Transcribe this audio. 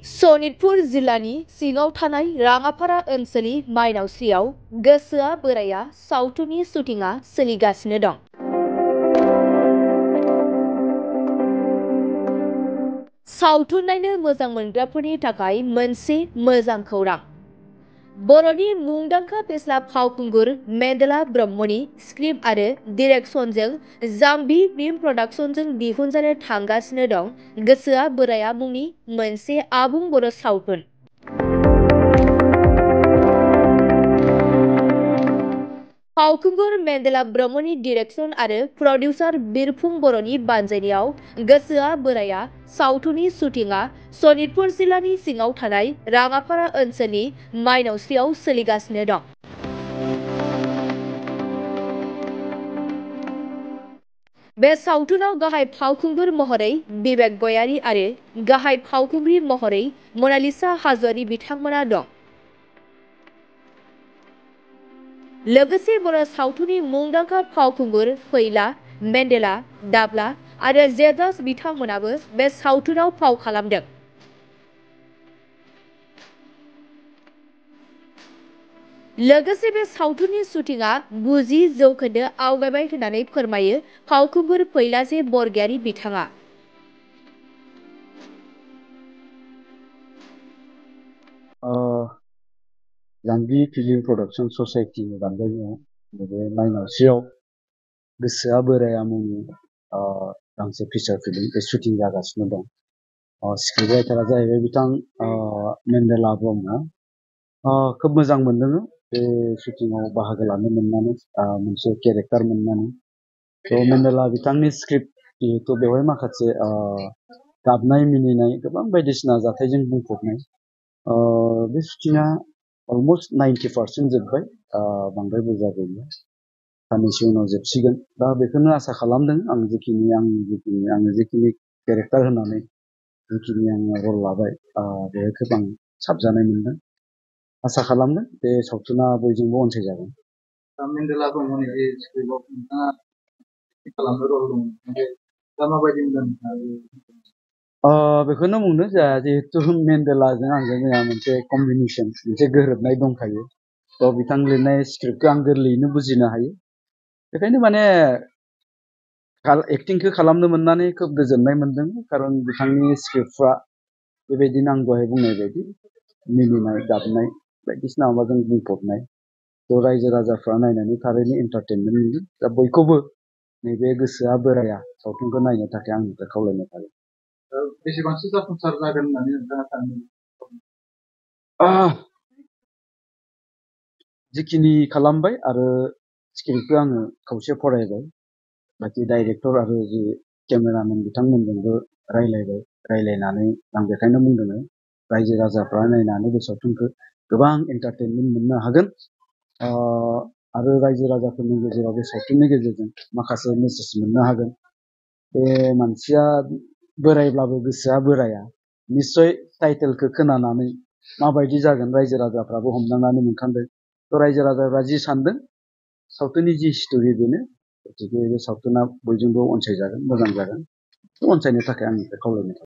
सनितपुर जिल्लानि सिङाव थानाय राङापारा ओनसोलनि माइनावस्रियाव गोसोआ बोराया सावथुननि शुटिंआ सोलिगासिनो दं। सावथुन नायनो मोजां मोनग्राफोरनि थाखाय मोनसे मोजां खौरां। बर'नि मुंदांखा फेस्ला फावखुंगुर मेन्देला ब्रह्मनि स्क्रिप्ट आरो डिरेक्शनजों जाम्बी फिल्म प्रडाक्शनजों दिहुनजानो थांगासिनो दं गोसोआ बोराया मुंनि मोनसे आबुं बर' सावथुन। फावखुंगुर मेन्देला ब्रह्मनि डिरेक्शन आरो प्रडिउसार बिरफुं बर'नि बानजायनायाव गोसोआ बोराया सावथुननि शुटिंआ सनितपुर जिल्लानि सिङाव थानाय राङापारा ओनसोलनि माइनावस्रियाव सोलिगासिनो दं। बे सावथुनाव गाहाय फावखुंगुर महरै बिबेक गयारी आरो गाहाय फावखुंग्रि महरै मनालिसा हाज'वारी बिथांमोना दं। लोगोसे बर' सावथुननि मुंदांखा फावखुंगुर फैला, मेन्देला, दाब्ला आरो जेजास बिथांमोनाबो बे सावथुनाव फाव खालामदों। लोगोसे बे सावथुननि शुटिंआ 90% आवगायबाय होननानै फोरमायो फावखुंगुर फैलाजे बरगयारी बिथाङा। जाम्बी फिल्म प्रडाक्शन ससाइटिनि बानजायनायाव बे माइनावस्रियाव गोसोआ बोराया मुंनि गांसे फिचार फिल्म बे शुटिं जागासिनो दं। स्क्रिप्ट राइटारा जाहैबाय बिथां मेन्देला ब्रह्म। खोब मोजां मोनदों बे शुटिंआव बाहागो लानो मोननानै, मोनसे केरेक्टार मोननानै। मेन्देला बिथांनि स्क्रिप्ट जिहेतु बेवहाय माखासे गाबनाय मिनिनाय गोबां बायदिसिना जाथायजों बुंफबनाय। बे शुटिंआ अलमस्ट 90% जोब्बाय, बांद्राय बुरजा गैला, साननैसो उनाव जोबसिगोन। दा बेखौनो आसा खालामदों आं जिखिनि केरेक्टार होनानै जिखिनि आङो रल लाबाय, बेवहाय खोब आं साबजानाय मोनदों। आसा खालामदों बे सावथुना बयजोंबो अनसायजागोन। मेन्देला ब्रह्मनि जे स्क्रिप्टआव नोंथाङा खालामनो रल दं, दा माबायदि मोनदों? बेखौनो बुंदों जिहेतु मेन्देलाजों आंजों जोंहा मोनसे कम्बिनेसन, मोनसे गोरोबनाय दंखायो। बिथां लिरनाय स्क्रिप्टखौ आं गोरलैयैनो बुजिनो हायो। बेखायनो माने एक्टिंखौ खालामनो मोननानै खोब गोजोननाय मोनदों। खारन बिथांनि स्क्रिप्टफ्रा बेबायदिनो आं दहाय बुंनाय बायदि मिनिनाय गाबनाय बायदिसिना माबाजों बुंफबनाय। रायजो राजाफ्रा नायनानै थारैनो एन्टारटेनमेन्ट मोनगोन। दा बयखौबो नैबे गोसोआ बोराया सावथुनखौ नायनो थाखाय आंनिफ्राय खावलायनाय थाबाय। बेसेबांसो जाफुंसार जागोन होननानै नोंथाङा सानो? जिखिनि खालामबाय आरो स्क्रिप्टखौ आङो खावसे फरायबाय, बाखि डाइरेक्टर आरो जि केमेरामेन बिथांमोनजोंबो रायलायबाय। रायलायनानै आं बेखायनो बुंदों रायजो राजाफ्रा नायनानै बे सावथुनखौ गोबां एन्टारटेनमेन्ट मोननो हागोन। आरो रायजो राजाफोरनि गेजेराव बे सावथुननि गेजेरजों माखासे मेसेज मोननो हागोन। बे मानसिया बोरायब्लाबो गोसोआ बोराया, निस्सय टाइटेलखौ खोनानानै माबायदि जागोन रायजो राजाफ्राबो हमदांनानै मोनखांदों। रायजो राजाफ्रा जि सानदों सावथुननि जि स्ट'रि बेनो। गथिखे बे सावथुना बयजोंबो अनसायजागोन, मोजां जागोन। अनसायनो थाखाय आंनिफ्राय खावलायनाय थाबाय।